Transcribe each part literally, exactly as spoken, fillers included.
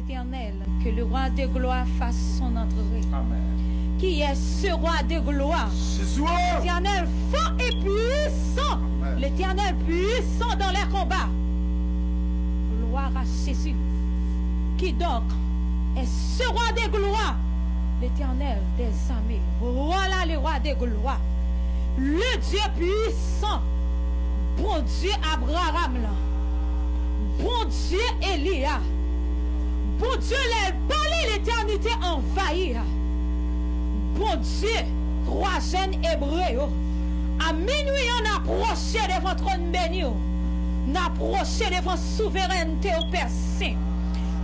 Éternel, que le roi de gloire fasse son entrée. Amen. Qui est ce roi de gloire? Jésus. L'Éternel fort et puissant. Amen. L'Éternel puissant dans les combats. Gloire à Jésus. Qui donc est ce roi de gloire? L'Éternel des armées. Voilà le roi de gloire. Le Dieu puissant. Bondye Abraram lan. Bondye Eli a. Bondye lè l pale, letènite anvayi a. Bondye twa jèn Ebre yo. A minwi an, n apwoche devan twòn beni w. N apwoche devan souverènte w, Pè Sen.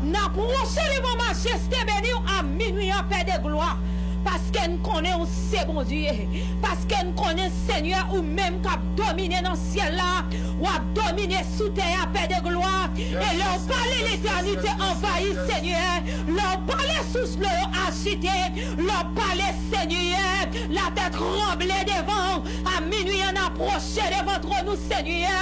N apwoche devan majeste beni w a minwi an, Pè de glwa. Paske n konnen w se Bondye. Paske n konnen, Senyè, ou menm k ap domine nan syèl la, w ap domine sou tè a, Pè de glwa. E lè w pale, letènite anvayi, Senyè. Lè w pale, sous dlo yo ajite. Lè w pale, Senyè, latè tranble devan w. A minwi an, n apwoche devan twòn ou, Senyè.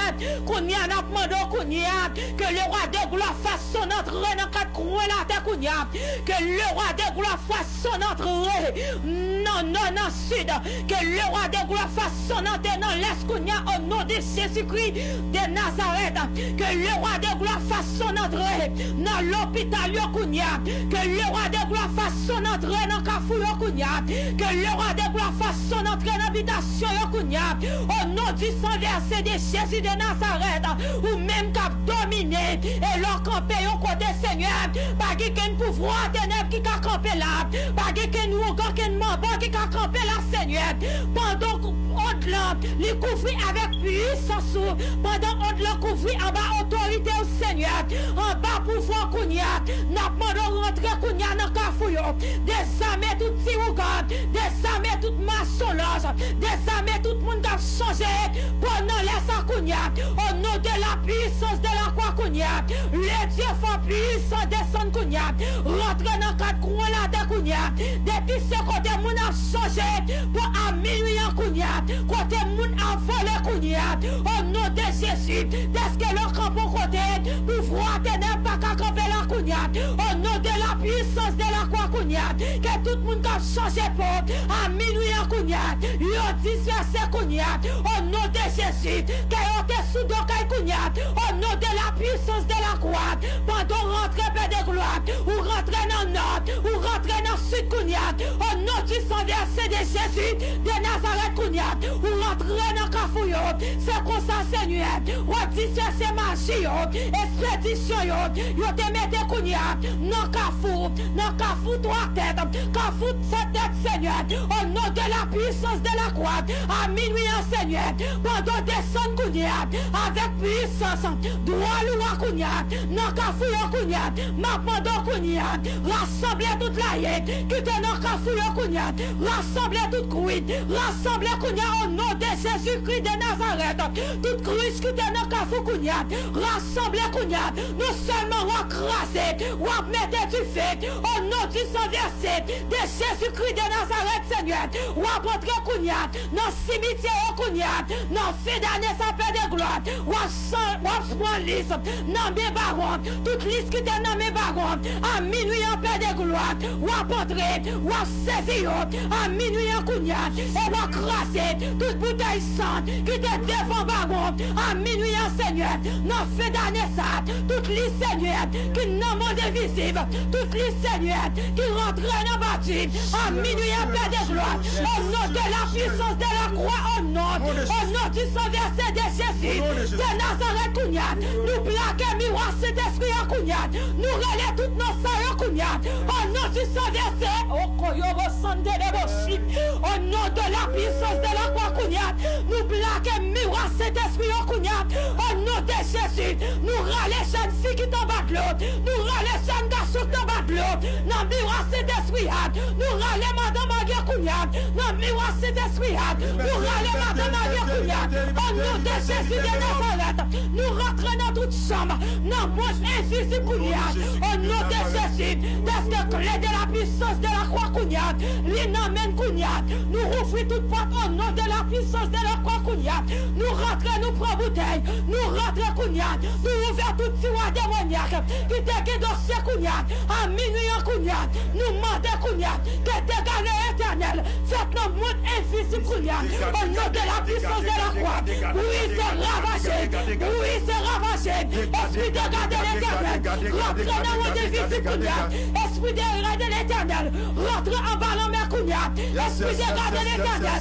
Kounye a, n ap mande w, kounye a, ke le roi de gloire fasse son entrée nan kat kwen latè, kounye a. Ke le roi de gloire fasse son entrée nan nò, nan sid. Ke le roi de gloire fasse son entrée nan lès, kounye a, o non de Jezikri de Nazarèt. Ke le roi de gloire fasse son entrée nan lopital yo, kounye a. Ke le roi de gloire fasse son entrée nan kafou yo, kounye a. Ke le roi de gloire fasse son entrée nan bitasyon yo, kounye a. O non du sang versé de Jésus de Nazareth, ou menm k ap domine, e lè w kanpe yon kote, Senyè, pa gen kenn pouvwa tenèb ki ka kanpe la, pa gen kenn ougan, kenn manbo ki ka kanpe la, Senyè. Pandan ond lan, li kouvri avèk pwisans ou, pandan ond lan kouvri anba otorite w, Senyè, anba pouvwa w, kounye a, n ap mande w rantre, kounye a, nan kafou yo. Dezame tout ti ougan, dezame tout masonlòj, dezame tout moun k ap chanje po nan lè sa, kounye a. O non de la puissance de la croix, kounye a. Le Dieu fort puissant, desann, kounye a. Rantre nan kat kwen latè, kounye a. Depi se kote moun ap chanje po a minwi an, kounye a. Kote moun ap vole, kounye a. O non de Jezi, dèske lè w kanpe yon kote, pouvwa tenèb pa ka kanpe la, kounye a. O non de la puissance de la croix, kounye a. Ke tout moun k ap chanje po a minwi an, kounye a, yo dispèse, kounye a. O non de Jezi, ke yo te sou do kay, kounye a. O non de la puissance de la croix, pandan w rantre, Pè de glwa, ou rantre nan nò, ou rantre nan sid, kounye a. O non du sang versé de Jésus de Nazareth, kounye a, ou rantre nan kafou yo. Se konsa, Senyè, w ap dispèse maji yo, ekspedisyon yo, yo te mete, kounye a, nan kafou, nan kafou twa tèt, kafou sèt tèt, Senyè. O non de la puissance de la croix, a minwi an, Senyè, pandan w desann, kounye a, avèk pwisans dwòl ou a, kounye a, nan kafou yo, kounye a, m ap mande w, kounye a, rasanble tout layè ki te nan kafou yo, kounye a, rasanble tout kwit, rasanble, kounye a, o non de Jezikri de Nazarèt, tout kwit ki te nan kafou, kounye a, rasanble, kounye a, non sèlman w ap kraze, w ap mete dife, o non du sang versé de Jezikri de Nazarèt, Senyè, w ap antre, kounye a, nan simityè yo, kounye a, nan fen dane sa, Pè de glwa, w ap san-, w ap pran lis nan men bawon, tout lis ki te nan men bawon, a minwi an, Pè de glwa, w ap antre, w ap sezi yo, a minwi an, kounye a, e w ap kraze tout boutèy san ki te devan bawon, a minwi an, Senyè, nan fen dane sa, tout lis, Senyè, ki nan monn envizib, tout lis, Senyè, ki rantre nan bati, a minwi an, Pè de glwa, o non de la puissance de la croix, o non, o non du sang versé de Jésus de Nazareth, kounye a, nou plake miwa Sentespri an, kounye a, nou rele tout non sa yo, kounye a, o non du sang versé, o koyobo sande de boshi, o non de la puissance de la croix, kounye a, nou plake miwa Sentespri yo, kounye a, o non de Jezi, nou rele jèn fi ki t anba dlo, nou rele jèn gason ki t anba dlo, nan miwa Sentespri a, nou rele madanm marye, kounye a, nan miwa Sentespri a, nou rele madanm marye, kounye a, o non de Jezi de Nazarèt, nou rantre nan tout chanm, nan monn envizib, kounye a, o non de Jezi, dèske kle de la puissance de la croix, kounye a, li nan men n, kounye a, nou ouvri tout pòt, o non de la puissance de la croix, kounye a, nou rantre, nou pran boutèy, nou rantre, kounye a, nou ouvè tout tiwa demonyak ki te gen dosye, kounye a, A minwi an kounye a, nou mande kounye a ke dega de Letènèl fèt nan mond envizib kounye a. Au nom de la puissance de la croix, brise et ravagé, brise et ravagé. Espri dega de Letènèl, rantre nan mond envizib kounye a. Espri dega de Letènèl, rantre anba lanmè kounye a. Espri dega de Letènèl,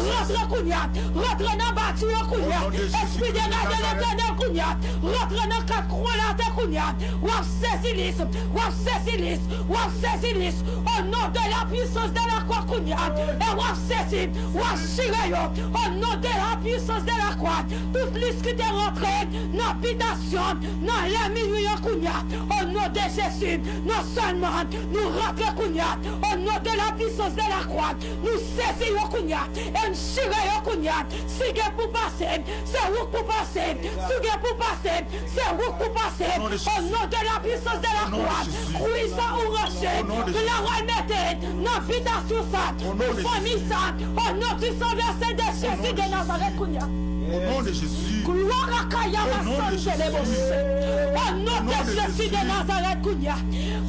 rantre kounye a. Rantre nan bati yo kounye a. Espri dega de Letènèl kounye a, rantre nan kat kwen latè kounye a. W ap sezi lis, w ap sezi lis, w ap sezi lis. Au nom de la puissance de la croix kounye a. E w ap sezi, w ap chire yo. Au nom de la puissance de la croix. Tout lis ki te rantre nan bitasyon, nan lè minwi an kounye a. Au nom de Jésus, non sèlman nou rantre kounye a. Au nom de la puissance de la croix, nou sezi yo kounye a. E n chire yo kounye a. Si gen pou pase, se ou k pou pase. Si gen pou pase, se ou k pou pase. Au nom de la puissance de la croix, kwi sa ou ranche, la w al mete nan bitasyon sa, nan fanmi sa. Au nom du sang versé de Jésus de Nazareth kounye a. Gloire à Kayama Santelebose. Au nom de Jésus de Nazareth kounye a.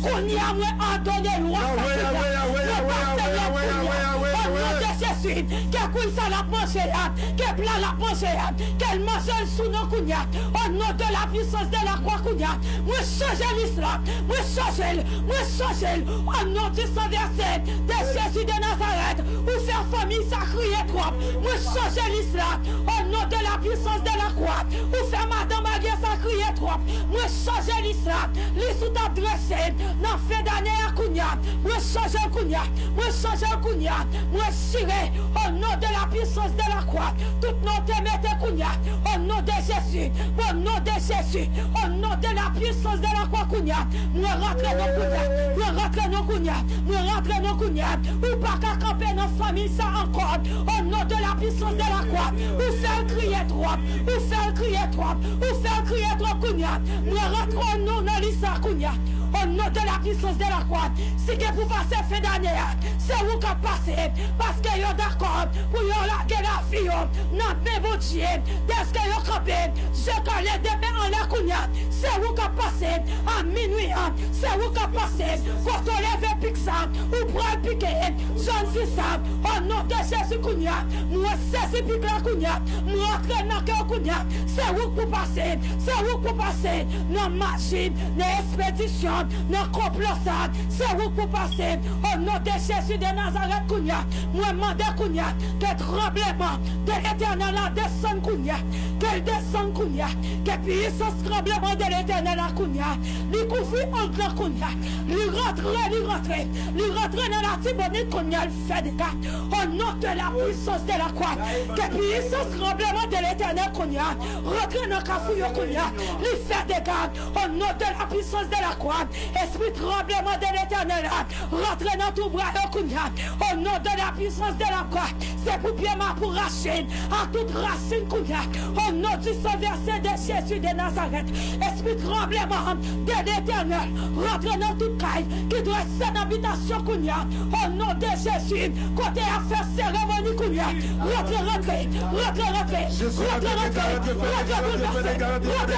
Kounye a mwen òdone lwa sa kounye a. Mwen pase lòd kounye a. Au nom de Jésus, ke kwi sa l ap manje a, ke pla l ap manje a, ke l manje l sou non kounye a. Au nom de la puissance de la croix kounye a. Mwen chanje lis la. Mwen chanje l. Mwen chanje l. Au nom du sang versé de Jésus de Nazareth. Ou fè fanmi sa kriye twòp. Mwen chanje lis la. Au nom de la puissance de la croix. Ou fè madan marye sa kriye twòp. Mwen chanje lis la. Lis ou t ap drese nan fen dane a kounye a. Mwen chanje l kounye a. Mwen chanje l kounye a. Mwen chire. Au nom de la puissance de la croix. Tout non te mete kounye a. Au nom de Jésus. Au nom de Jésus. Au nom de la puissance de la croix kounye a. Mwen rantre non kounye a. Mwen rantre non kounye a. Mwen rantre non kounye a. Ou pa ka kanpe nan fanmi sa ankò. Au nom de la puissance de la croix. Ou fè l kriye twòp. Ou fè l kriye twòp. Ou fè l kriye twòp kounye a. Mwen rantre non nan lis la kounye a. Au nom de la puissance de la croix. Si gen pou pase fen dane a, se ou k ap pase. Paske yo dakò pou yo lage lavi yo nan men Bondye. Dèske yo kanpe, je kale de men anlè kounye a. Se ou k ap pase a minwi an. Se ou k ap pase. Kote w leve pik sa, ou pral pike jèn fi sa. Au nom de Jésus kounye a, mwen sezi pik la kounye a. Mwen rantre nan kè w kounye a. Se ou k pou pase. Se ou k pou pase nan maji, nan espedisyon, nan konplo sa. Se ou k pou pase. Au nom de Jésus de Nazareth kounye a. Mwen mande kounye a ke tranbleman de Letènèl la desann kounye a. Ke l desann kounye a. Ke pisans tranbleman de Letènèl la kounye a. Li kouvri ang lan kounye a. Li rantre, li rantre. Li rantre nan Latibonit kounye a, l fè dega. Au nom de la puissance de la croix. Ke pisans tranbleman de Letènèl kounye a. Rantre nan kafou yo kounye a. Li fè dega. Au nom de la puissance de la croix. Espri tranbleman de Letènèl la. Rantre nan twou bra yo kounye a. Au nom de la puissance de la croix. Se pou pye m ap rache a tout rasin kounye a. Au nom du sang versé de Jésus de Nazareth. Espri tranbleman de Letènèl, rantre nan tout kay ki drese nan bitasyon kounye a. Au nom de Jésus, kote y ap fè seremoni kounye a. Rantre, rantre, rantre, rantre, rantre, rantre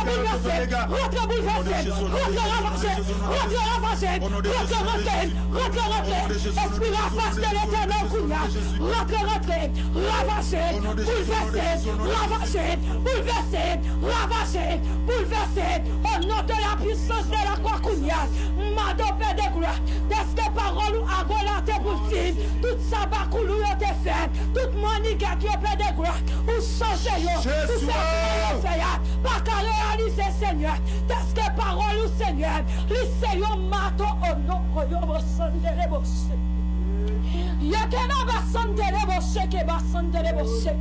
boulvèse, rantre boulvèse, rantre boulvèse, rantre ravaje, rantre ravaje, rantre, rantre, rantre, rantre. Espri ravaj de Letènèl kounye a. Rantre, rantre, ravaje, boulvèse, ravaje, boulvèse, ravaje, boulvèse. Au nom de la puissance de la croix kounye a. Mado pèdeglwa. Dèske pawòl ou a gwo late pou l di, tout sa bakoulou yo te fè, tout mannigèt yo pèdeglwa, ou chanje yo, ou fè kouman yo fè a pa ka reyalize, Senyè. Dèske pawòl ou, Senyè, li se yon mato o non koyobo sandelebose. Yekenaba sandelebose keba sandelebose.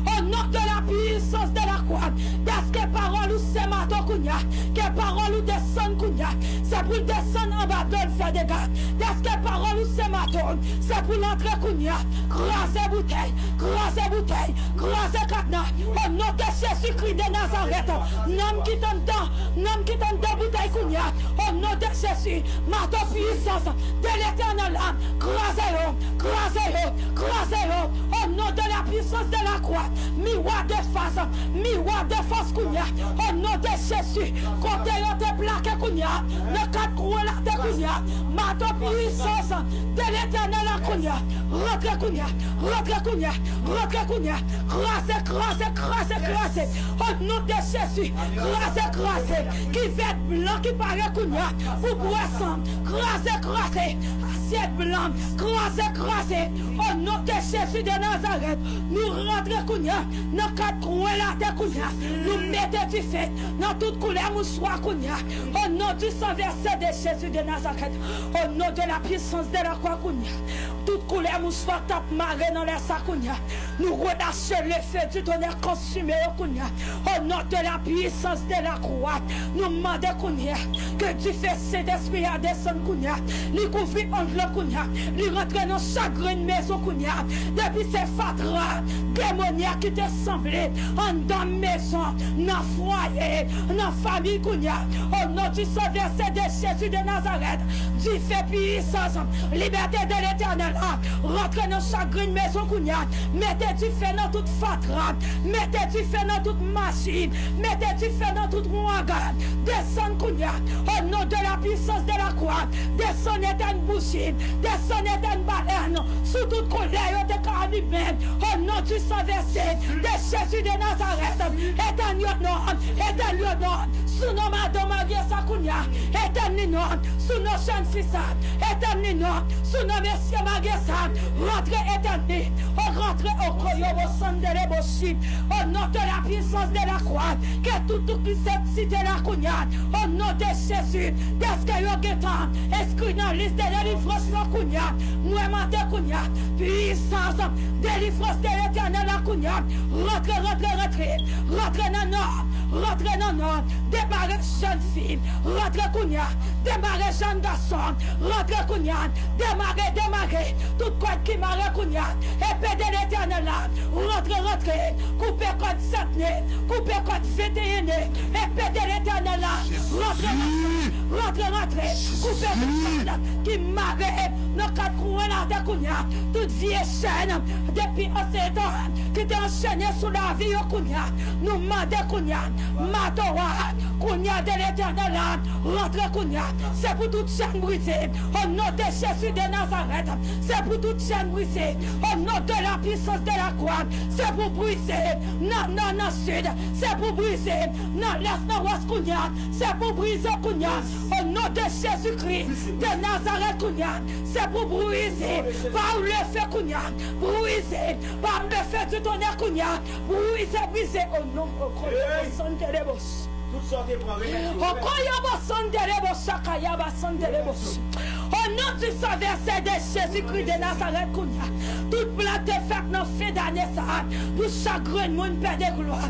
Au nom de la puissance de la croix. Dèske pawòl ou se mato kounye a, ke pawòl ou desann kounye a, se pou l desann anba dlo l fè dega. Dèske pawòl ou se mato, se pou l antre kounye a. Kraze boutèy, kraze boutèy, kraze kadna. Au nom de Jésus-Christ de Nazareth, nanm ki t anndan, nanm ki t anndan boutèy kounye a. Au nom de Jésus, mato pwisans de Letènèl la, kraze yo, kraze yo, kraze yo. Au nom de la puissance de la croix, miwa de fas, miwa de fas kounye a. Au nom de Jésus, kote yo te plake kounye a, nan kat kwen latè Kounye a, mato pwisans de Letènèl la kounye a. Rantre kounye a, rantre kounye a, rantre kounye a. Kraze, kraze, kraze, kraze. O non de Jezi, kraze, kraze. Kivèt blan ki pare kounye a pou bwè san. Kraze, kraze. Asyèt blan, kraze, kraze. O non de Jezi de Nazarèt, nou rantre kounye a nan kat kwen latè kounye a. Nou mete dife nan tout koulè mouchwa kounye a. O non du sang versé de Jésus de Nazareth. O non de la puissance de la croix kounye a. Tout koulè mouchwa k t ap mare nan lè sa kounye a. Nou relache le feu du tonnerre konsime yo kounye a. O non de la puissance de la croix. Nou mande kounye a ke dife Sentespri a desann kounye a. Li kouvri angle kounye a. Li rantre nan chak grenn mezon kounye a. Depi se fatra demonyak ki te sanble anndan mezon, nan fwaye, nan fanmi kounye a. O non du sang versé de Jésus de Nazareth, dife pwisans, libète de Letènèl la, rantre nan chak grenn mezon kounye a. Mete dife nan tout fatra, mete dife nan tout maji, mete dife nan tout wanga. Desann kounye a. O non de la puissance de la croix, desann etèn bouji, desann etèn balèn sou tout koulè yo te ka alimen. O non du sang versé de Jésus de Nazareth, etèn yo non, etèn yo non. Sou non madan marye sa kounye a, etèn li non. Sou non jèn fi sa, etèn li non. Sou non mesye marye sa, rantre etèn li. O rantre o koyobo sandele boshi. O non de la puissance de la croix, ke tout, tout ki sèt site la kounye a. O non de Jezi, dèske yo gentan enskri nan lis de delivrans lan kounye a. Mwen mande kounye a, pwisans delivrans de Letènèl la kounye a. Rantre, rantre, rantre. Rantre nan non, rantre nan non. Demare jèn fi, rantre kounye a. Demare jèn gason, rantre kounye a. Demare, demare. Tout kòd ki mare kounye a. Epe de Letènèl la, rantre, rantre. Koupe kòd sèt ne, koupe kòd venteyen ne. Epe de Letènèl la, rantre, rantre, rantre, rantre. Koupe tout kòd ki mare nan kat kwen latè kounye a. Tout vye chèn depi ansyen tan ki te anchene sou lavi yo kounye a. Nou mande kounye a, mato a, kounye a de Letènèl la, rantre kounye a. Se pou tout chèn brize, o non de Jezi de Nazarèt. Se pou tout chèn brize, o non de la puissance de la croix. Se pou brize nan nò, nan sid. Se pou brize nan lès, nan wès kounye a. Se pou brize kounye a. O non de Jezikri de Nazarèt kounye a. Se pou brize pa le feu kounye a. Brize pa le feu du tonnerre kounye a. Brize, brize. O non, o koyobo sandele boshi. Tout sa w te pran, remèt yo. O koyobo sandele boshi, kayaba sandele boshi. O non du sang versé de Jésus-Christ de Nazareth kounye a. Tout plan te fèt nan fen dane sa a pou chak grenn moun pèdi glwa.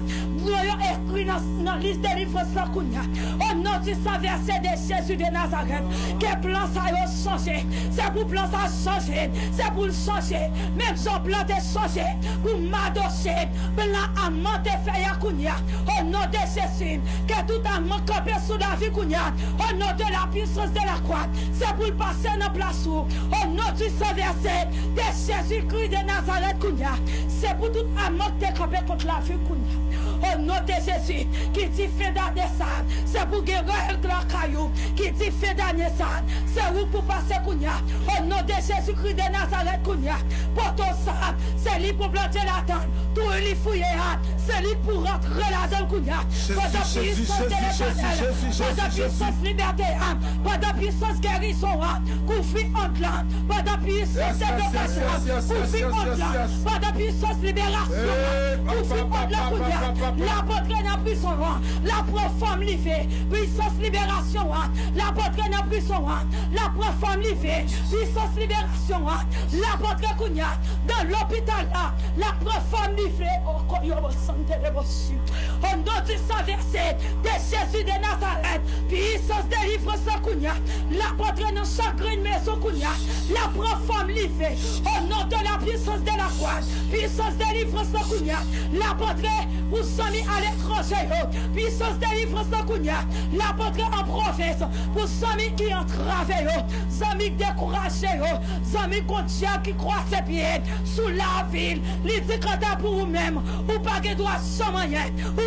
Non yo ekri nan, nan lis delivrans lan kounye a. O non du sang versé de Jésus de Nazareth, ke plan sa yo chanje. Se pou plan sa chanje. Se pou l chanje. Menm jan plan te chanje pou madoche plan Aman te fè a kounye a. O non de Jezi, ke tout Aman kanpe sou lavi kounye a. O non de la puissance de la croix, se pou l pase nan plas ou. O non du sang versé de Jésus-Christ de Nazareth kounye a. Se pou tout Aman ki te kanpe kont lavi kounye a. O non de Jezi, ki di fen dane sa, se pou gen règ lakay ou. Ki di fen dane sa, se ou pou pase kounye a. O non de Jezikri de Nazarèt kounye a. Poto sa, se li pou plante ladan l. Twou li fouye a, se li pou rantre ladan l kounye a. Pandan pwisans de Letènèl, pandan pwisans libète a, pandan pwisans gerizon an, kouvri angle lan, pandan pwisans deblokaj lan, kouvri angle lan, pandan pwisans liberasyon an, kouvri angle lan kounye a. L ap antre nan prizon an, l ap pran fòm li vle. Pwisans liberasyon an, l ap antre nan prizon an, l ap pran fòm li vle. Pwisans liberasyon an, l ap antre kounye a nan lopital la, l ap pran fòm li vle. O koyobo sandele boshi. O non du sang versé de Jésus de Nazareth, pwisans delivrans lan kounye a, l ap antre nan chak grenn mezon kounye a, l ap pran fòm li vle. O non de la puissance de la croix, pwisans delivrans lan kounye a, l ap antre pou zanmi aletranje yo. Pwisans delivrans lan kounye a, l ap antre an pwovens pou zanmi ki antrave yo, zanmi ki dekouraje yo, zanmi gon dyab ki kwase pye sou lavi l. Li di kanta pou ou menm, ou pa gen dwa janm anyen. Ou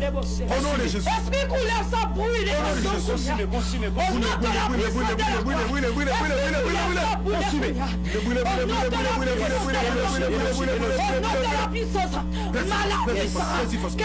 Esprit couleur, ça brûle. Au nom de la puissance de la Esprit couleur, ça brûle. Au nom de la puissance de la puissance. Maladi sa, ke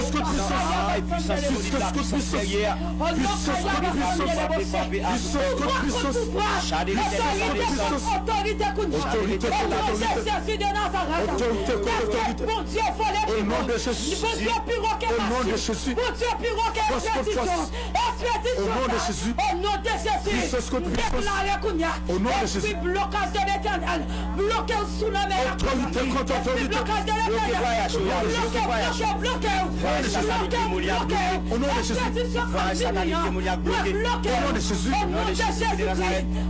Pisans kont pisans. Pisans kont pisans. Pisans kont pisans. Pisans kont pisans. Otorite kont otorite. Otorite kont otorite. Otorite kont otorite. Bondye vole pi wo. Bondye pi wo ke mache. Bondye pi wo ke ekspedisyon. Ekspedisyon sa. O non de Jezi. Deklare kounye a. Espri blokaj de Letènèl. Bloke w sou lanmè a kounye a. Espri blokaj de Letènèl. Bloke w, bloke w, bloke w. Bloke w, bloke w. Espedisyon k ap vini an. Mwen bloke w. O non de Jezi Kris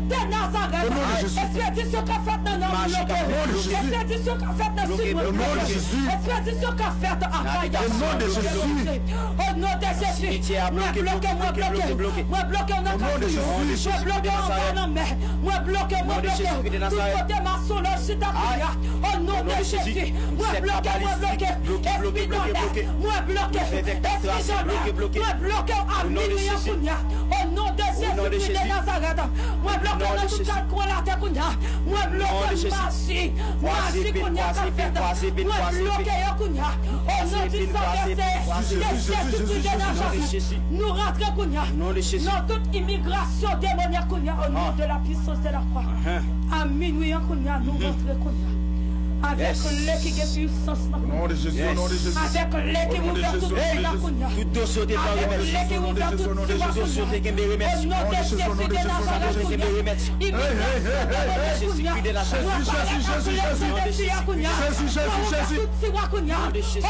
de Nazarèt. Espedisyon k ap fèt nan non m bloke w. Espedisyon k ap fèt nan sid mwen bloke w. Espedisyon k ap fèt a Kayas mwen bloke w. O non de Jezi. Mwen bloke, mwen bloke. Mwen bloke w nan Kafou. Mwen bloke w anba lanmè. Mwen bloke, mwen bloke w. Tout kote masonlòj chita kounye a. O non de Jezi. Mwen bloke, mwen bloke. Espri dòlè. Mwen bloke. Espri dòlè. Mwen bloke w a minwi an kounye a. O non de Jezi Kris de Nazarèt. Mwen bloke w nan tout kat kwen latè kounye a. Mwen bloke w maji. Maji kounye a k ap fèt. Mwen bloke yo kounye a. O non di san vèse de Jezi Kris de Nazarèt. Nou rantre kounye a. Nan tout imigrasyon demonyak kounye a. O non de la puissance de la croix. A minwi an kounye a, nou rantre kounye a. Avèk lè ki gen pwisans nan kounye a. Avèk lè ki ouvè tout pòt la kounye a. Avèk lè ki ouvè tout tiwa kounye a. O non de Jezi de Nazarèt kounye a. Imigrasyon demonyak kounye a. Mwen pale ak lè ki gen pwisans nan kounye a. Mwen ouvè tout tiwa kounye a. O non de Jezi.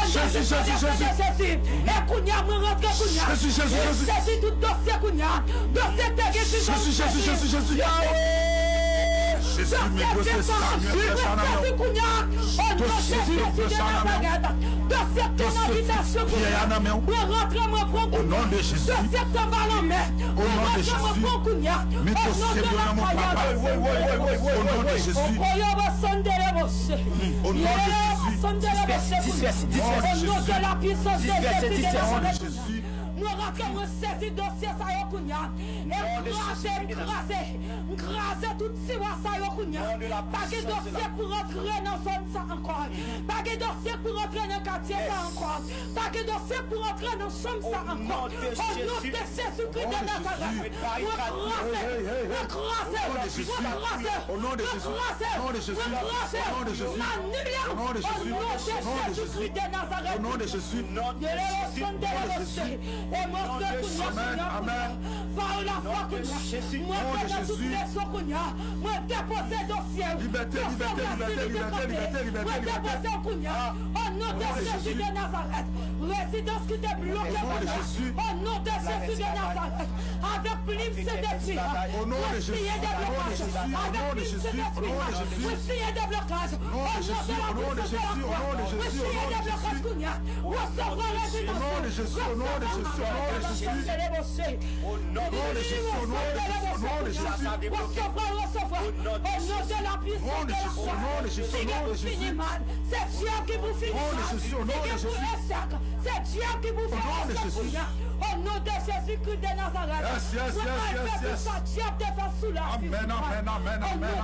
E kounye a, mwen rantre kounye a. Mwen sezi tout dosye kounye a. Dosye k te gen jijman. Dosye k te san jijman. Mwen sezi kounye a. O non de Jezi de Nazarèt. Dosye k te nan bitasyon kounye a. Mwen rantre, mwen pran kounye a. Dosye k te anba lanmè. Mwen rantre, mwen pran kounye a. O non de la kayada. Okoyobo sandele bose. Yelele sandele bose kounye a. O non de la puissance de Jésus de Nazareth. Rantre, mwen sezi dosye sa yo kounye a. E m kraze, m kraze, m kraze tout tiwa sa yo kounye a. Pa gen dosye pou rantre nan zòn sa ankò. Pa gen dosye pou rantre nan katye sa ankò. Pa gen dosye pou rantre nan chanm sa ankò. O non de Jezikri de Nazarèt, mwen kraze, mwen kraze, mwen kraze, mwen kraze, mwen kraze. Manipile. O non de Jezikri de Nazarèt. Delele sonde lele se. E mwen antre kounye a, Senyè, kounye a. Ba yo lafwa kounye a. Mwen antre nan tout leson kounye a. Mwen depoze dosye yo. Dosye Brazil li te kanpe. Mwen depoze yo kounye a. O non de Jezi de Nazarèt. Rezidans ki te bloke kounye a. O non de Jezi de Nazarèt. Avèk plim Sentespri a. Mwen siyen deblokaj. Avèk plim Sentespri a. Mwen siyen deblokaj. O non de la puissance de la croix. Mwen siyen deblokaj kounye a. Resevwa rezidans ou. Resevwa lavi. Resevwa, resevwa. Resevwa, resevwa. O non de la puissance de la croix. Fini mal. Se dyab ki pou fini mal. Se dyab ki pou fè echèk. Se dyab ki pou fè echèk kounye a. O non de Jezikri de Nazarèt. Mwen kanpe pou sa dyab te fè sou lavi. O non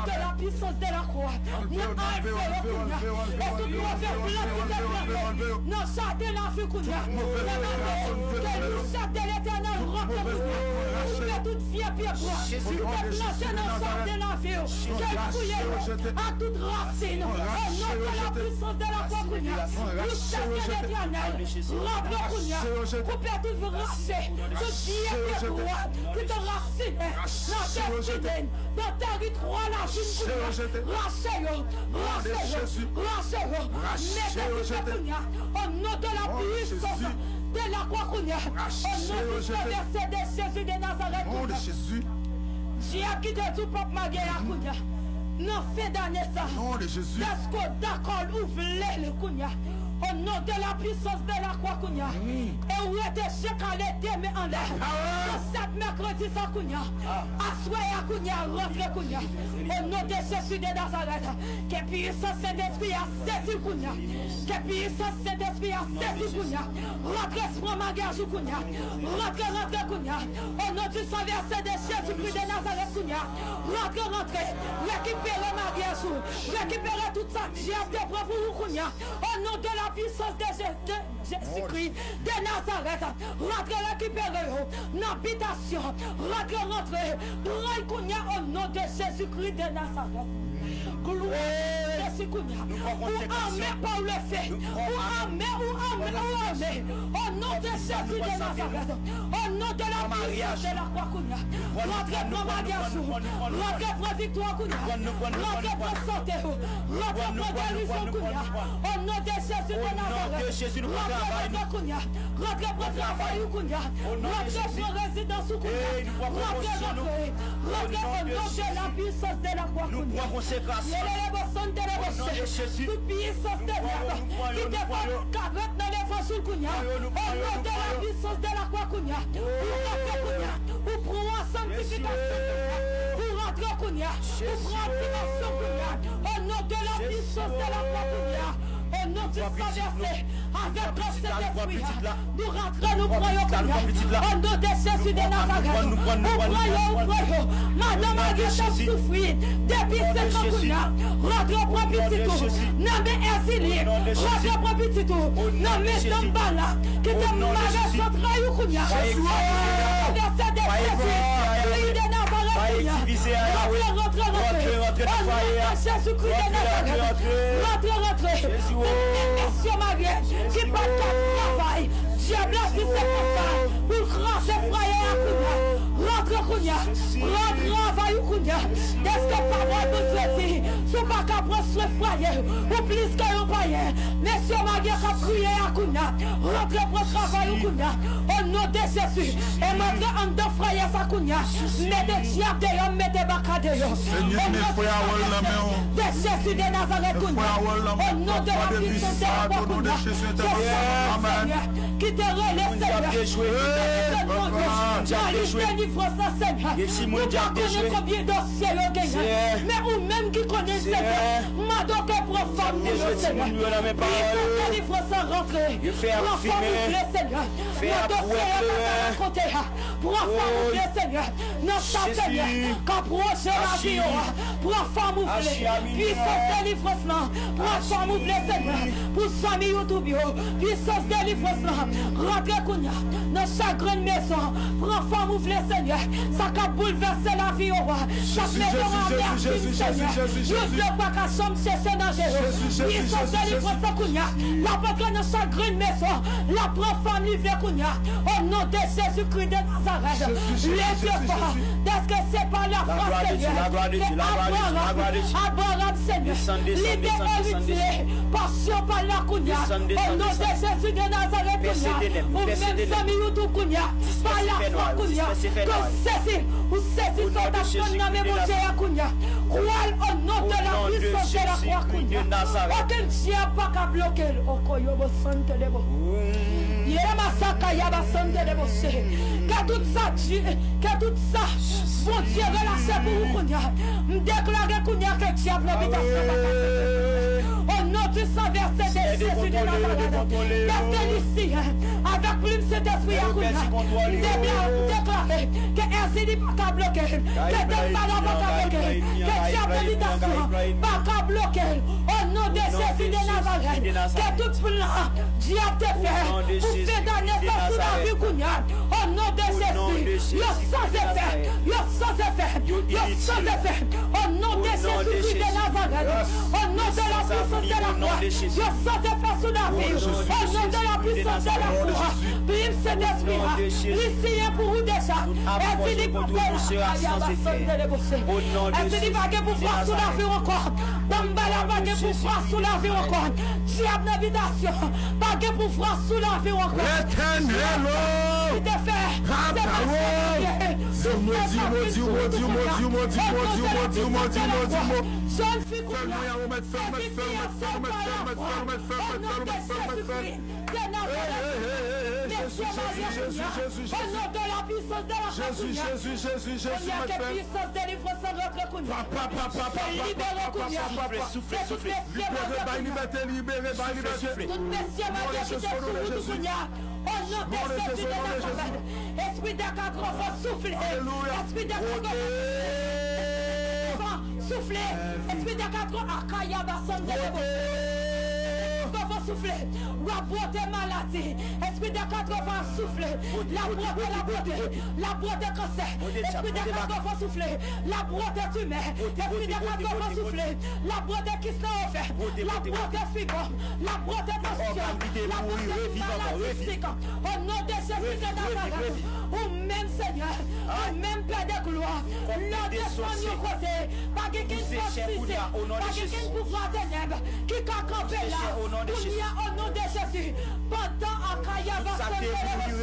de la puissance de la croix. Mwen anlve yo kounye a. E tout move plant ki te plante nan jaden lavi kounye a. Mwen anlve yo. Ke louchèt de Letènèl rantre kounye a. Koupe tout vye pyebwa ki te plante nan jaden lavi yo. Ke l fouye yo ak tout rasin. O non de la puissance de la croix kounye a. Louchèt de Letènèl rantre kounye a. Koupe tout rasin, tout vye pyebwa ki te rasinen nan destine n, nan tèritwa lajin kounye a. Rache yo, rache yo, rache yo. Mete dife kounye a. O non de la puissance de la croix kounye a. O non di Sovè Sen de Jezi de Nazarèt kounye a. Dyab ki te di w p ap marye a kounye a. Nan fen dane sa. Dèske w dakò l, ou vle l kounye a. O non de la puissance de la croix kounye a. E ou rete je kale de men anlè. Nan sèt mèkredi sa kounye a. Aswè a kounye a, rantre kounye a. O non de Jezi de Nazarèt. Ke puissance Sentespri a sezi kounye a. Ke puissance Sentespri a sezi kounye a. Rantre pran maryaj ou kounye a. Rantre, rantre kounye a. O non di Sovè Sen de Jezikri de Nazarèt kounye a. Rantre, rantre. Rekipere maryaj ou. Rekipere tout sa dyab te pran pou ou kounye a. O non de la puissance de Jezi. Jezikri de Nazarèt, rantre rekipere yo nan bitasyon, rantre, rantre, pran l kounye a o non de Jezikri de Nazarèt. Glwa a Jezi kounye a. Ou ame par le feu. Ou ame, ou ame, ou ame. O non de Jezi de Nazarèt. O non de la puissance de la croix kounye a. Rantre pran maryaj ou. Rantre pran viktwa kounye a. Rantre pran sante ou. Rantre pran gerizon kounye a. O non de Jezi de Nazarèt. Rantre, rantre kounye a. Rantre pran travay ou kounye a. Rantre pran rezidans ou kounye a. Rantre, rantre. Rantre o non de la puissance de la croix kounye a. Yelelebo sandelebo se. Tout puissance tenèb ki te fè karant nan levanjil kounye a. O non de la puissance de la croix kounye a. Ou rantre kounye a. Ou pran santifikasyon kounye a. Ou rantre kounye a. Ou pran aktivasyon kounye a. O non de la puissance de la croix kounye a. O non di Sovè Sen, avèk gran Sentespri a, nou rantre, nou pran yo kounye a. O non de Jezi de Nazarèt, ou pran yo, ou pran yo. Madanm Maryaj ap soufri depi senk an kounye a. Rantre pran pitit ou nan men Èzili. Rantre pran pitit ou nan men Danbala ki te mare zantray ou kounye a. Sovè Sen de Jezi, Jezi de Nazarèt kounye a. Rantre, rantre, rantre. O non de Jezikri de Nazarèt. Rantre, rantre. Tout mesye marye ki pa t ka travay. Dyab la di se konsa pou l kraze fwaye a kounye a. Rantre kounye a. Pran travay ou kounye a. Dèske pawòl Bondye di, si w pa ka pran swen fwaye, ou plis ke yon payen. Mesye marye k ap kriye a kounye a. Rantre pran travay ou kounye a. O non de Jezi. E m antre anndan fwaye sa kounye a. Mete dyab deyò, mete baka deyò. O non de Jezi de Nazarèt kounye a. O non de la puissance de la croix kounye a. Jezi, Senyè. ki te rele, Senyè, ki te mete non yo nan lis delivrans lan, Senyè. Nou pa konnen konbyen dosye yo genyen, men ou menm ki konnen, Senyè. Madoke pran fanm nou yo, Senyè. Lis delivrans lan rantre. Pran fanm ou vle, Senyè. Nan dosye yo pa ka rakonte a. Pran fanm ou vle, Senyè. Nan sa, Senyè, k ap woche lavi yo a. Pran fanm ou vle. Pwisans delivrans lan. Pran fanm ou vle, Senyè. Pou zanmi YouTube yo. Pwisans delivrans lan. Rantre kounye a. Nan chak grenn mezon. Pran fanm ou vle, Senyè. Sa k ap boulvèse lavi yo a. Sa k mete yo an amertim, Senyè. Youn yo pa ka janm chèche nan je yo. Pwisans delivrans lan kounye a. L ap antre nan chak grenn mezon. L ap pran fanm li vle kounye a. O non de Jezikri de Nazarèt, le Dye fò, dèske se pa lafwa, Senyè, ke Abraram, Abraram, Senyè, li te eritye pasyon pa l la kounye a. O non de Jezi de Nazarèt kounye a, ou menm zanmi YouTube kounye a, pa lafwa kounye a, ke w sezi, ou sezi sa w t ap tann nan men Bondye a kounye a. Kwè l o non de la pwisans de la kwa kounye a. Okenn dyab pa ka bloke l. Okoyobo sante debo. Yema sakaya basante de boshe. Ke tout sa di, ke tout sa Bondye relache pou ou kounye a. M deklare kounye a ke dyab nan bitasyon pa ka. O non di san vèse de Jezi de Nazarèt. Dèske li siyen avèk plim Sentespri a kounye a. M dekla-, m deklare ke èzi li pa ka bloke. Ke dèk bala pa ka bloke. Ke dyab nan bitasyon pa ka bloke. O non de Jezi de Nazarèt, ke tout plan dyab te fè pou fè dane sa sou lavi kounye a. O non de Jezi, yo san efè, yo san efè, yo san efè. O non de Jezikri de Nazarèt, o non de la pwisans de la kwa, yo san efè sou lavi. O non de la pwisans de la kwa, plim Sentespri a, li siyen pou ou deja. Èzi li pa gen, ayaba sante de boshe. Èzi li pa gen pouvwa sou lavi w ankò. Banmbala pa gen pouvwa sou lavi w ankò. Dyab nan bitasyon pa gen pouvwa sou lavi w ankò. Letènèl, o, ki te fè se pa Bondye. Sou sèt an vin sou ou kounye a. O non de la pwisans de la kwa. Jèn fi kounye a, sezi fi a sèl pa lafwa. O non de Jezikri de Nazarèt. Mesye marye kounye a. O non de la pwisans de la kwa kounye a. Kounye a ke pwisans delivrans lan rantre kounye a. Ke libere kounye a. Ke tout mesye marye kounye a. Tout mesye marye ki te sou wout ou kounye a. O non de Jezi de Nazarèt. Espri de katrevan soufle. Espri de katrevan soufle. Espri de katrevan, akayaba sande debo. Katrevan soufle. W ap bwote maladi. Espri de katrevan soufle. L ap bwote, l ap bwote. L ap bwote kansè. Espri de katrevan soufle. L ap bwote timè. Espri de katrevan soufle. L ap bwote kis nan ovè. L ap bwote fibwòm. L ap bwote tansyon. L ap bwote tout maladi sik. O non de Jezi de Nazarèt. Ou menm, Senyè. Ou menm, Pè de glwa. Lè w desann yon kote, pa gen kenn fòs fizik, pa gen kenn pouvwa tenèb ki ka kanpe la. Kounye a, o non de Jezi, pandan akayaba sante de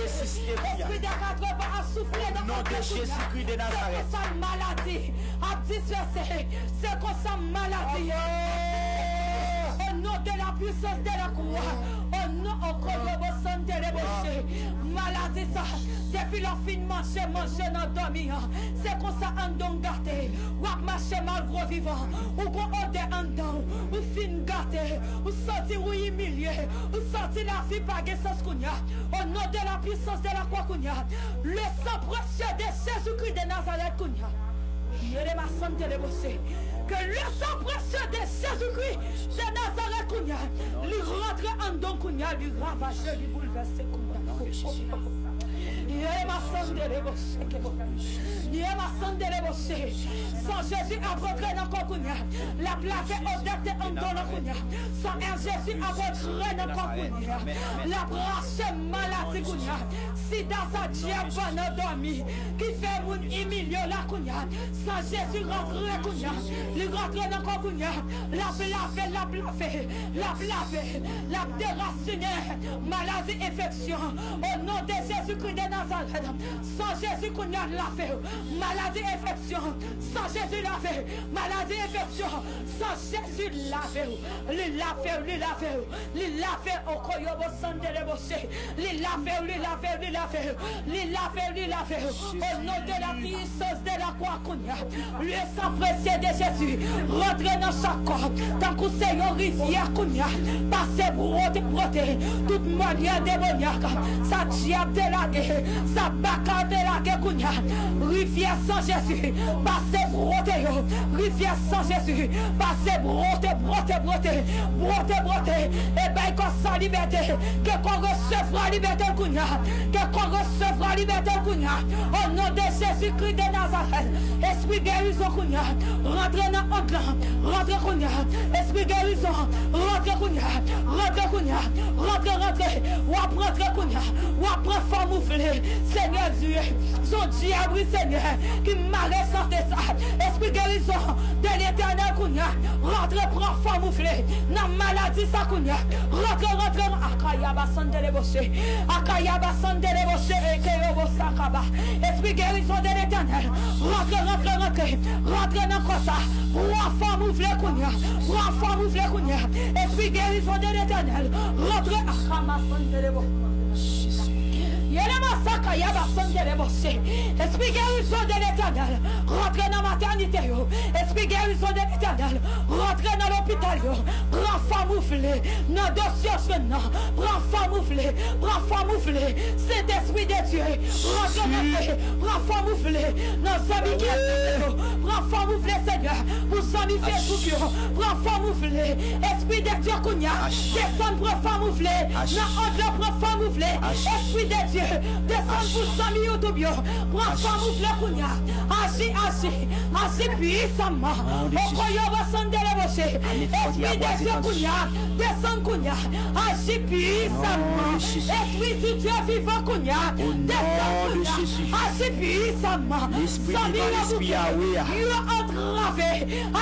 espri de katrevan ap soufle nan kò kounye a. Se konsa maladi ap disperse. Se konsa maladi. O non de la pwisans de la kwa. O non, o koyobo sante de boshe. Maladi sa, depi lè w fin manje, manje nan dòmi an, se konsa anndan w gate. W ap mache mal gwo vivan. Ou gon odè anndan w. Ou fin gate. Ou santi w imilye. Ou santi lavi pa gen sans kounye a. O non de la pwisans de la kwa kounye a. Le sang précieux de Jésus-Christ de Nazareth kounye a. Yelema sante de boshe. Ke le sang précieux de Jésus-Christ de Nazareth kounye a, li rantre anndan kounye a, li ravaje, li boulvèse kounye a. Yelema sante de boshe. Yelema sante de boshe. San Jezi ap rantre nan kò kounye a, l ap lave odè k te anndan w kounye a. San Jezi ap rantre nan kò kounye a, l ap rache maladi kounye a. Sida sa dyab ban nan dòmi ki fè moun imilye w la kounye a. San Jezi rantre kounye a. Li rantre nan kò kounye a. L ap lave, l ap lave, l ap lave, l ap derasinen maladi enfeksyon. O non de Jezikri de Nazarèt, San Jezi kounye a lave w. Maladi enfeksyon, san Jezi lave. Maladi enfeksyon, san Jezi lave w. Li lave w, li lave w. Li lave w, okoyobo sandeleboche. Li lave w, li lave w, li lave w. Li lave w, li lave w. O non de la puissance de la croix kounye a. Lye san presye de Jezi rantre nan chak kò, tankou se yon rivyè kounye a. Pase bwote, bwote tout manyè demonyak, sa dyab te lage, sa baka te lage kounye a. Rivyè san Jezi, pase bwote yo. Rivyè san Jezi, pase bwote, bwote, bwote, bwote, bwote, e bay kò sa libète. Ke kò resevwa libète l kounye a. Ke kò resevwa libète l kounye a. O non de Jezikri de Nazarèt, espri gerizon kounye a, rantre nan ond lan, rantre kounye a. Espri gerizon, rantre kounye a, rantre kounye a, rantre, rantre. W ap rantre kounye a, w ap pran fòm ou vle. Senyè Dye, se yon dyab, wi, Senyè, ki mare sante sa. Espri gerizon de Letènèl kounye a, rantre pran fòm ou vle nan maladi sa kounye a. Rantre, rantre, akayaba sandeleboche. Akayaba sandeleboche, ekeyobo sakaba. Espri gerizon de Letènèl, rantre, rantre, rantre. Rantre nan kò sa. Pran fòm ou vle kounye a. Pran fòm ou vle kounye a. Espri gerizon de Letènèl, rantre, akama sandelebo. Yele masaka yaba sandeleboche. Espri gerizon de Letènèl, rantre nan matènite yo. Espri gerizon de Letènèl, rantre nan lopital yo. Pran fòm ou vle nan dosye jèn nan. Pran fòm ou vle. Pran fòm ou vle. Sentespri de Dye, rantre, rantre. Pran fòm ou vle nan zanmi ki atake yo. Pran fòm ou vle, Senyè, pou zanmi Facebook yo. Pran fòm ou vle. Espri de Dye kounye a, desann pran fòm ou vle. Nan ond lan pran fòm ou vle. Espri de Dye, desann pou zanmi YouTube yo. Pran fòm ou vle kounye a. Aji, aji, aji pwisamman. Okoyobo sandeleboche. Espri de Dye kounye a, desann kounye a. Aji pwisamman. Espri di Dye vivan kounye a, desann kounye a. Aji pwisamman. Zanmi yo bouke, yo antrave.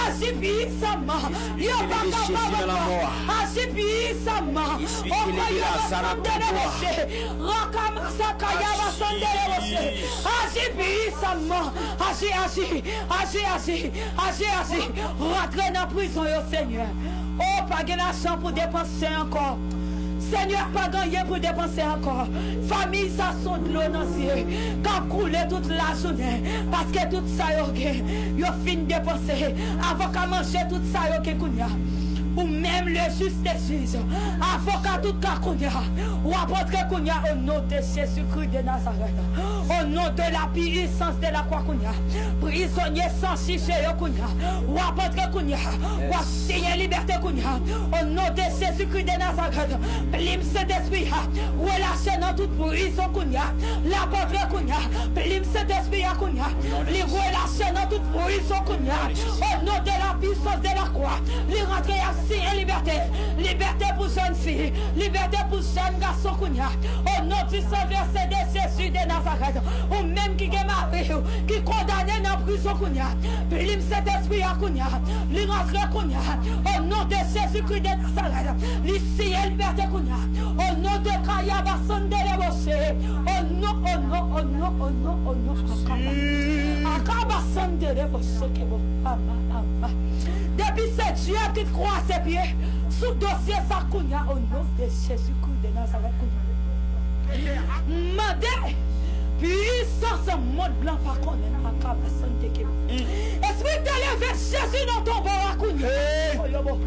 Aji pwisamman. Yo pa kapab ankò. Aji pwisamman. Okoyobo sandeleboche. Rakamasakayaba sandeleboche. Aji pwisamman. Aji, aji, aji, aji, aji, aji. Rantre nan prizon yo, Senyè. O, pa gen lajan pou depanse ankò. Senyè, pa gen anyen pou depanse ankò. Fanmi sa se yon dlo nan zye k ap koule tout lajounen, paske tout sa yo gen, yo fin depanse. Avoka manje tout sa yo gen kounye a. Ou menm, le jis de jij, avoka tout ka kounye a, w ap antre kounye a, o non de Jezikri de Nazarèt. O non de la pwisans de la kwa kounye a, prizonye san jije yo kounye a, w ap antre kounye a, w ap siyen libète kounye a. O non de Jezikri de Nazarèt, plim Sentespri a, relache nan tout prizon kounye a, l ap antre kounye a, plim Sentespri a kounye a, li relache nan tout prizon kounye a. O non de la pwisans de la kwa, li rantre, y ap siyen libète. Libète pou jèn fi, libète pou jèn gason kounye a. O non di san vèse de Jezi de Nazarèt, ou menm ki gen mari w ki kondane nan prizon kounye a, plim Sentespri a kounye a, li rantre kounye a. O non de Jezikri de Nazarèt, li siyen libète kounye a. O non de Kayaba Sandele Boshe. O non, o non, o non, o non, o non. Akaba. Akaba Sandele Boshe kebo. Ama, ama. Depi se Dye ki t kwaze pye sou dosye sa kounye a, o non de Jezikri de Nazarèt kounye a. Mande pwisans mond lan pa konnen. Akaba Sandele kebo. Espri te leve Jezi nan tonbo a kounye a. Hey. Oyobo.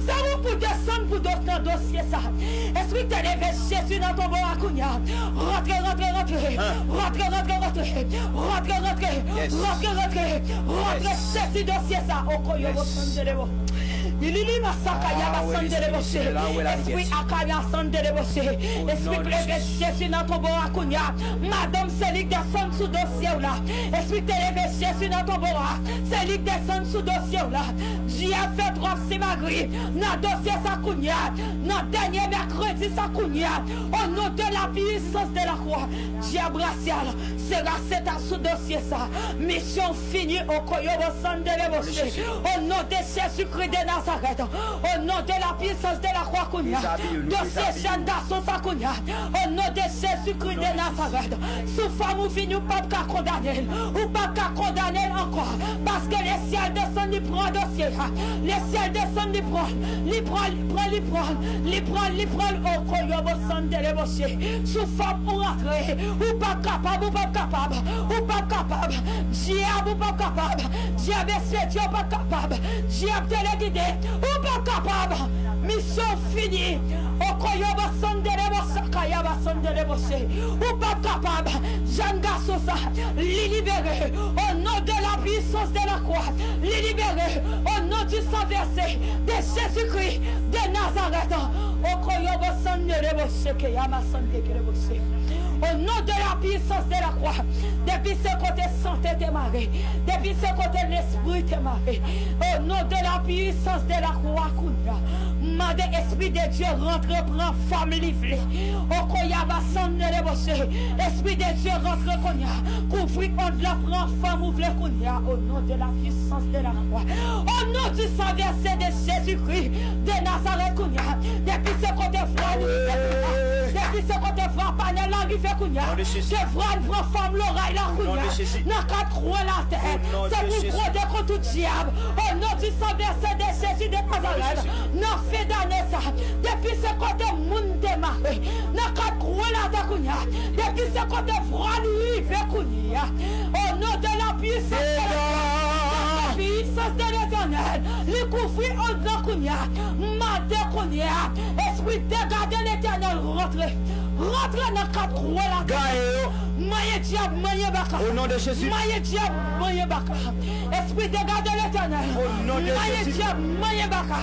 Se ou pou desann pou do-, nan dosye sa. Espri te leve Jezi nan tonbo a kounye a. Rantre, rantre, rantre. Rantre, rantre, rantre. Rantre, rantre. Rantre, rantre. Rantre, sezi dosye sa. Okoyobo Sandele Bo. Ilili masaka yaba Sandele Boshe. Espri akaya Sandele Boshe. Espri leve Jezi nan tonbo a kounye a. Madanm se li k desann sou dosye w la. Espri te leve Jezi nan tonbo a. Se li k desann sou dosye w la. Dye ap fè twòp simagri nan dosye sa kounye a. Nan dènye mèkredi sa kounye a. O non de la pwisans de la kwa. Dye ap rasyal. Se rasyeta sou dosye sa. Misyon fini. Okoyobo Sandele Boshe. O non de Jezikri de Nazarèt, o non de la pwisans de la kwa kounye a, dosye jèn gason sa kounye a, o non de Jezikri de Nazarèt, sou fanm ou vini, ou p ap ka kondane l, ou p ap ka kondane l ankò, paske lesyèl desann, li pran dosye a, lesyèl desann, li pran, li pran, li pran, li pran, li pran, li pran, o koyobo sandele boche, sou fanm ou rantre, ou p ap kapab, ou p ap kapab, ou p ap kapab, dyab ou p ap kapab, dyab espedye ou p ap kapab, dyab telegide ou p ap kapab. Misyon fini. Okoyobo sandele bosa kayaba sandele boche. Ou p ap kapab. Jèn gason sa, li libere. O non de la pwisans de la kwa, li libere. O non di san vèse de Jezikri de Nazarèt. Okoyobo sandele boche keyama sandele boche. O non de la pwisans de la kwa, depi se kote sante te mare, depi se kote lespri te mare, o non de la pwisans de la kwa kounye a, m mande Espri de Dye rantre pran fòm li vle. Okoyaba sandele boche, Espri de Dye rantre kounye a, kouvri ond lan pran fòm ou vle kounye a, o non de la pwisans de la kwa. O non di san vèse de Jezikri de Nazarèt kounye a, depi se kote vwa li rive kounye a, depi se kote vwa panèl la rive kounye a, ke vwa l pran fòm loray la kounye a, nan kat kwen latè, se pou gwonde kont tout dyab, o non di san vèse de Jezi de Nazarèt, nan fen dane sa, depi se kote moun te mare, nan kat kwen latè kounye a, depi se kote vwa l rive kounye a, o non de la pwisans de Letènèl, li kouvri ond lan kounye a, m mande kounye a, Espri dega de Letènèl rantre, rantre nan kat kwen latè. Manyen dyab, manyen baka. O non de Jezi. Manyen dyab, manyen baka. Espri dega de Letènèl, manyen dyab, manyen baka.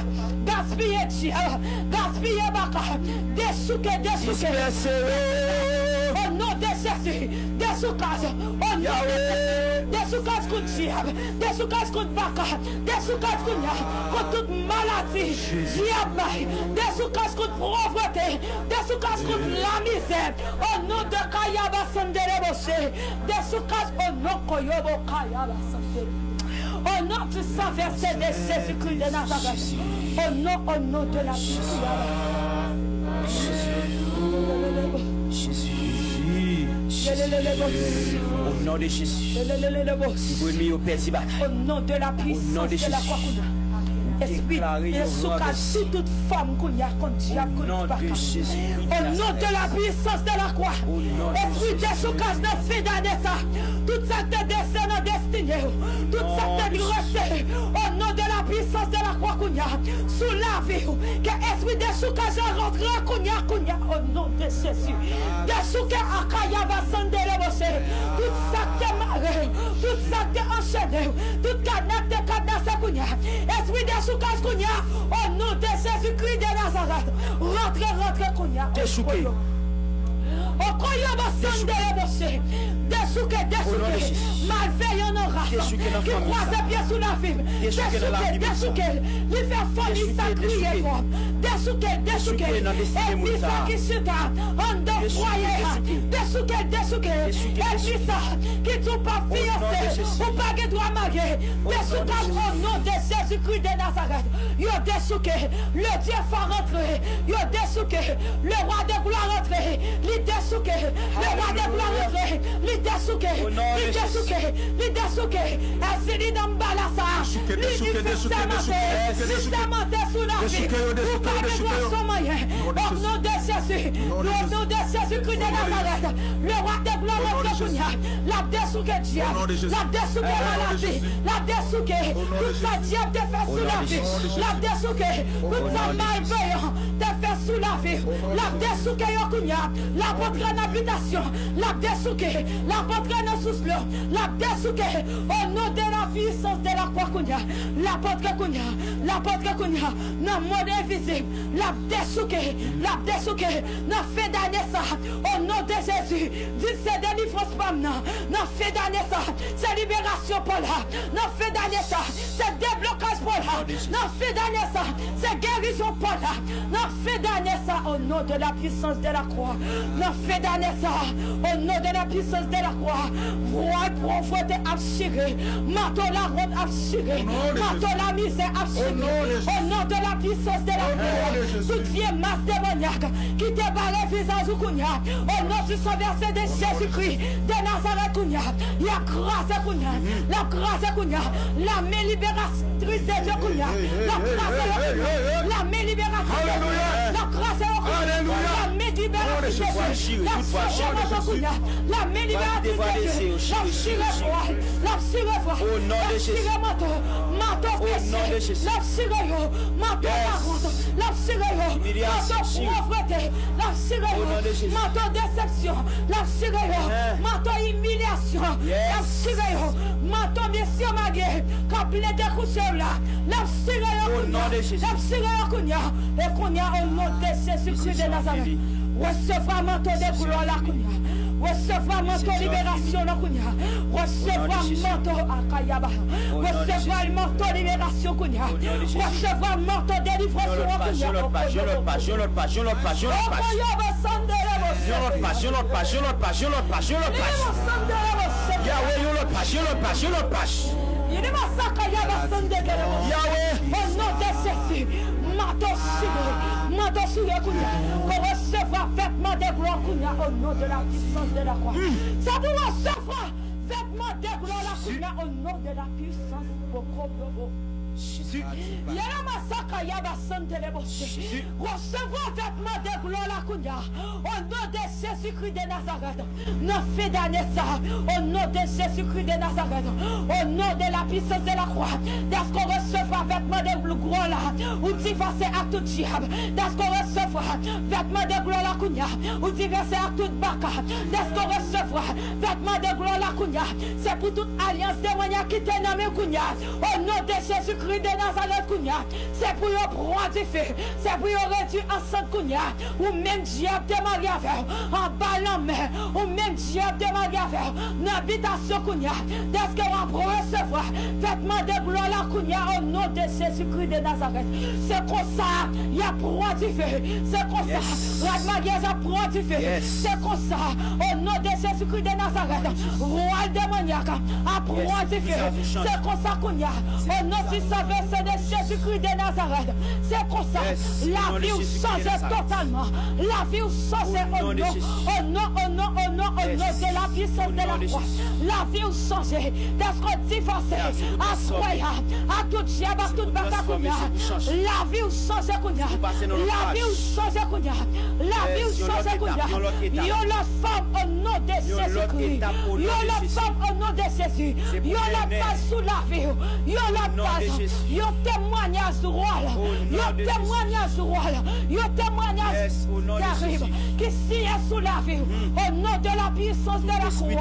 Gaspiye dyab, gaspiye baka. Dechouke, dechouke. O non de Jezi, dechoukaj. O non de Jezi, dechoukaj kont dyab, dechoukaj kont baka, dechoukaj kounye a kont tout maladi dyab bay, dechoukaj kont povrete, dechoukaj kont lamizè. O non de kayaba sandele boche, dechoukaj o non koyobo kayaba sandele. O non di san vèse de Jezikri de Nazarèt. O non, o non de la pwisans. Jezi. Jezi. O non de Jezi. Pou ènmi yo pèdi batay. O non de la pwisans de la kwa kounye a. Espri dechoukaj sou tout fòm kounye a kont dyab, kont baka. O non de la pwisans de la kwa. Espri dechoukaj nan fen dane sa. Tout sa k te dese nan destine w, tout sa k te drese, o non de la pwisans de la kwa kounye a, sou lavi w, ke espri dechoukaj la rantre kounye a, kounye a, o non de Jezi. Dechouke akayaba sandele boche. Tout sa k te mare, tout sa k te anchene, tout kadna k te kadnase kounye a. Espri dechoukaj kounye a, o non de Jezikri de Nazarèt. Rantre, rantre kounye a. Dechouke. Okoyobo sandele boche. Dechouke, dechouke. Malveyan nan ras ki kwaze pye sou lavi m. Dechouke, dechouke. Li fè fanmi sa kriye fò. Dechouke, dechouke. Ènmi sa ki chita anndan fwaye a. Dechouke, dechouke. Ènmi sa ki di w p ap fiyanse, ou pa gen dwa marye. Dechoukaj o non de Jezikri de Nazarèt. Yo dechouke. Le Dieu fort rantre. Yo dechouke. Le roi de gloire rantre. Li dechouke. Le roi de gloire rantre. Li dechouke. Li dechouke. Li dechouke. Èzili nan mbala sa. Li, li fè sèmante. Li sèmante sou lavi. Ou pa gen dwa sou manyen. O non de Jezi. O non de Jezikri de Nazarèt. Le roi de gloire rantre kounye a. L ap dechouke dyab. L ap dechouke maladi. L ap dechouke tout sa dyab te fè sou lavi. L ap dechouke tout sa malveyan te fè sou lavi. L ap dechouke yo kounye a. L ap antre nan abitasyon. L ap dechouke. L ap antre nan sous dlo. L ap dechouke. O non de la pwisans de la kwa kounye a. L ap antre kounye a. L ap antre kounye a. Nan mond envizib. L ap dechouke. L ap dechouke. Nan fen dane sa. O non de Jezi. Di se delivrans pa m nan. Nan fen dane sa. Se liberasyon pa w la. Nan fen dane sa. Se deblokaj Kaz pa w la, nan fen dane sa, se gerizon pa w la. Nan fen dane sa, au nom de la puissance de la croix. Nan fen dane sa, au nom de la puissance de la croix. Vwal povrete ap chire, manto lawont ap chire, manto lamizè ap chire. Au nom de la puissance de la croix. Tout vye mas demonyak ki te bare vizaj ou kounye a, au nom du sang versé de Jésus-Christ de Nazareth kounye a, y ap kraze kounye a, l ap kraze kounye a. Lame liberatris de Dye kounye a, l ap kraze yo kounye a. Lame liberatris de Dye, l ap kraze yo kounye a. Lame liberatris de Dye, l ap chire manto kounye a. Lame liberatris de Dye, l ap chire vwal, l ap chire vwal, l ap chire manto, manto peche, l ap chire yo, manto lawont, l ap chire yo, manto povrete, l ap chire yo, manto desepsyon, l ap chire yo, manto imilyasyon, l ap chire yo, manto mesye marye k ap plen dekouche yo la, l ap chire yo kounye a, l ap chire yo kounye a, e kounye a, au nom de Jésus-Christ de Nazareth, resevwa manto de glwa la kounye a, resevwa manto liberasyon la kounye a, resevwa manto akayaba, resevwa manto liberasyon kounye a, resevwa manto delivrans la kounye a. Yon lòt paj, yon lòt paj, yon lòt paj, yon lòt paj, yon lòt paj, yon lòt paj, yon lòt paj. Yawe, yon lòt paj, yon lòt paj, yon lòt paj. Yawe. Au nom de Jésus, manto chire, manto chire kounye a. Ou resevwa vètman de glwa kounye a, au nom de la puissance de la croix. Sa pou resevwa vètman de glwa la kounye a, au nom de la puissance. Boko, boko. Yele masaka yaba sante le boshe. Resevwa vètman de glwa la kounye a, au nom de Jésus-Christ de Nazareth. Nan fen dane sa, au nom de Jésus-Christ de Nazareth, au nom de la puissance de la croix, dèske w resevwa vètman de glwa la, ou divòse ak tout dyab. Dèske w resevwa vètman de glwa la kounye a, ou divòse ak tout baka. Dèske w resevwa vètman de glwa la kounye a, se pou tout alyans demonyak kite nan men kounye a, au nom de Jésus-Christ de Nazareth kounye a. Se pou yo pran dife. Se pou yo redui an sant kounye a. Ou menm dyab te marye avè w anba lanmè. Ou menm dyab te marye avè w nan bitasyon kounye a. Dèske w ap resevwa vètman de glwa la kounye a, au nom de Jésus-Christ de Nazareth. Se konsa y ap pran dife. Se konsa rad maryaj ap pran dife. Se konsa, au nom de Jésus-Christ de Nazareth, vwal demonyak ap pran dife. Se konsa kounye a, au nom du sang versé de Jésus-Christ de Nazareth. Se konsa, lavi w chanje totalman. Lavi w chanje au nom, au nom, au nom, au nom, au nom de la puissance de la croix. Lavi w chanje. Dèske w divòse aswè a ak tout dyab ak tout baka kounye a. Lavi w chanje kounye a. Lavi w chanje kounye a. Lavi w chanje kounye a. Yon lòt fòm, au nom de Jésus-Christ. Yon lòt fòm, au nom de Jésus. Yon lòt paj sou lavi w. Yon lòt paj. Yon temwanyaj dwòl. Yon temwanyaj dwòl. Yon temwanyaj terib ki siyen sou lavi w. Au nom de la puissance de la croix. W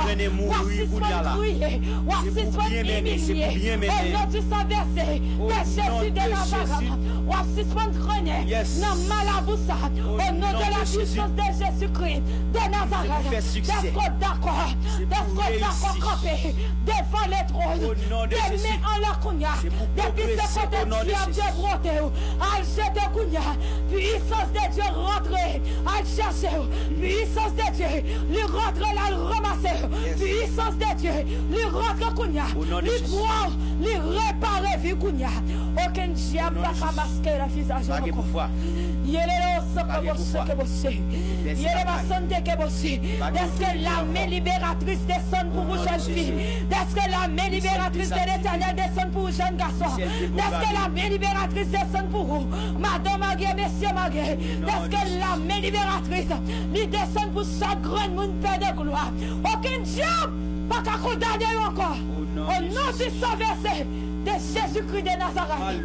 ap sispann kriye. W ap sispann imilye. Au nom du sang versé de Jésus de Nazareth. W ap sispann trennen nan malabou sa. Au nom de la puissance de Jésus-Christ de Nazareth. Dèske w dakò. Dèske w dakò kanpe devan letwòn. Demen anlè kounye a. Depi se kote dyab te bwote w, al jete kounye a. Puissance de Dieu rantre, al chèche w. Puissance de Dieu, li rantre la, l ranmase w. Puissance de Dieu, li rantre kounye a. Li pran, li repare vi kounye a. Okenn dyab pa ka maske nan vizaj ou ankò. Yelele osoko boseke boshe. Yele masante ke boshe. Dèske lame liberatris desann pou ou, jèn fi. Dèske lame liberatris de Letènèl desann pou ou, jèn gason. Dèske lame liberatris desann pou ou, madanm marye, mesye marye. Dèske lame liberatris li desann pou chak grenn moun pè de glwa. Okenn dyab pa ka kondane yo ankò. Au nom du sang versé de Jésus-Christ de Nazareth.